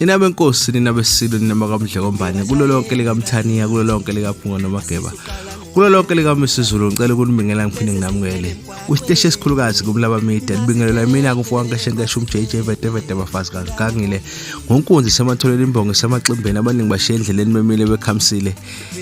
Nina benkosi, nina besilo, nina bakamdlekombane, kulo lonke likaMthaniya, kulo lonke likaPhunga noMageba, kulo lonke likaMisizulu, ngicela ukunibingela ngiphinde nginamukele kwisiteshi esikhulukazi kuMlaba Media. Nibingelela mina kumfokaNkeshenkeshe umJJ Vete Vete bafazi kangile ngonkunzi sematholeni imbongi semaximbeni abaningi bashiye endleleni bemile bekhamisile.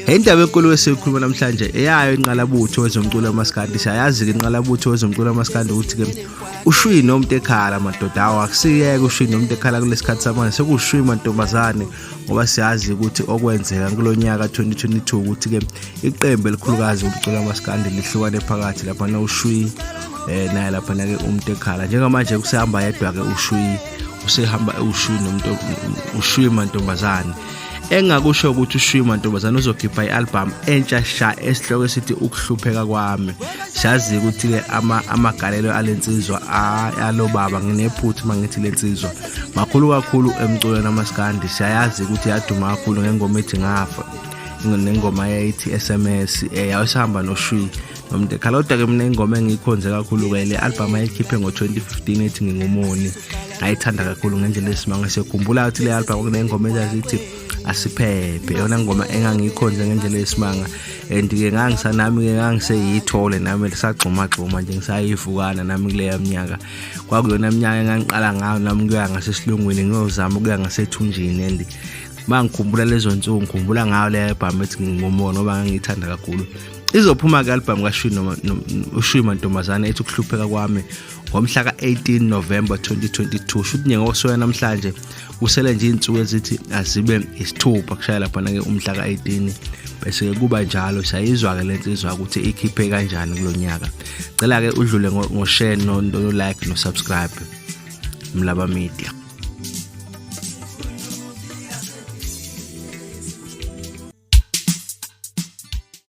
Indaba enkulu esiyikhuluma namhlanje eyayo inqalabutho wezomculo wamaskandi. Siyayazi-ke inqalabutho wezomculo wamaskandi ukuthi-ke ushwi nomuntu ekhala madoda, awu akusiyeke ushwi nomuntu ekhala kulesikhathi samanje, sekushwi mantombazane, ngoba siyazi ukuthi okwenzeka kulo nyaka 2022 ukuthi-ke iqembu elikhulukazi umculo wamaskandi lihlukane phakathi laphana ushwi naye laphana-ke umuntu ekhala. Njengamanje kusehamba yedwa-ke ushwi, usehamba ushwi nomuntu ushwi mantombazane. Engakusho ukuthi uShwi Mantombazane uzokhipha i-album entsha sha esihloko esithi Ukuhlupheka Kwami. Siyazi ukuthi-ke amagalelo alensizwa alobaba, nginephutha uma ngithi lensizwa makhulu kakhulu emculweni amaskandi. Siyayazi ukuthi yaduma kakhulu ngengoma ethi Ngafa nengoma yayithi SMS, yayisihamba noShwi noMntekhala. Kodwa-ke mina ingoma engiyikhonze kakhulu-ke le album ayikhiphe ngo-2015 ethi Ngingumoni, ngayithanda kakhulu ngendlela esimanga. Siyakhumbula ukuthi le album kunengoma ezazithi Asiphephe, yona ngoma engangiyikhonze ngendlela esimanga, and-ke ngangisanami-ke ngangiseyithole nami lisagxumagxuma nje ngisayivukana nami kuleya minyaka. Kwakuyona minyaka engangiqala ngayo nami kuya ngasesilungwini ngiyozama ukuya ngasethunjini, and uma ngikhumbula lezo nsuku ngikhumbula ngayo le album ethi Ngingumona, ngoba ngangiyithanda kakhulu. Izophuma-ke album kaShwi Mantombazane ethi Ukuhlupheka Kwami ngomhla ka-18 November 2022. Shuthi nje ngokusoya namhlanje kusele nje iy'nsuku ezithi azibe isithupha kushaya laphana-ke umhla ka-18, bese-ke kuba njalo. Siyayizwa-ke le nsizwa ukuthi ikhiphe kanjani kulo nyaka. Cela-ke udlule ngo-share no-like no-subscribe. Mlaba Media.